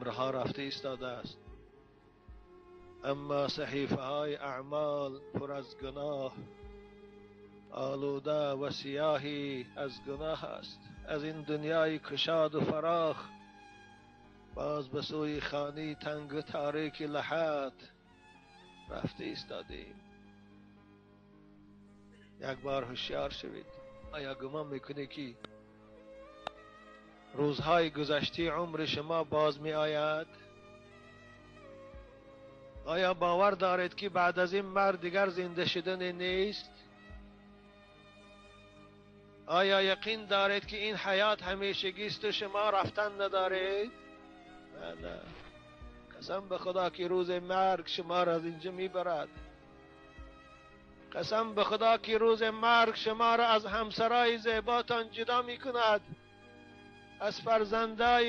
عمرها رفته ایستاده است، اما صحیفه های اعمال پر از گناه، آلوده و سیاهی از گناه است. از این دنیای کشاد و فراخ باز به سوی خانه تنگ و تاریک لحد رفته ایستادیم. یک بار هوشیار شوید. آیا گمان میکنی که روزهای گذشته عمر شما باز می آید؟ آیا باور دارید که بعد از این مرگ دیگر زنده شدن نیست؟ آیا یقین دارید که این حیات همیشگی است و شما رفتن ندارید؟ نه نه، قسم به خدا که روز مرگ شما را از اینجا میبرد. قسم به خدا که روز مرگ شما را از همسرای زیباتان جدا میکند، از فرزندای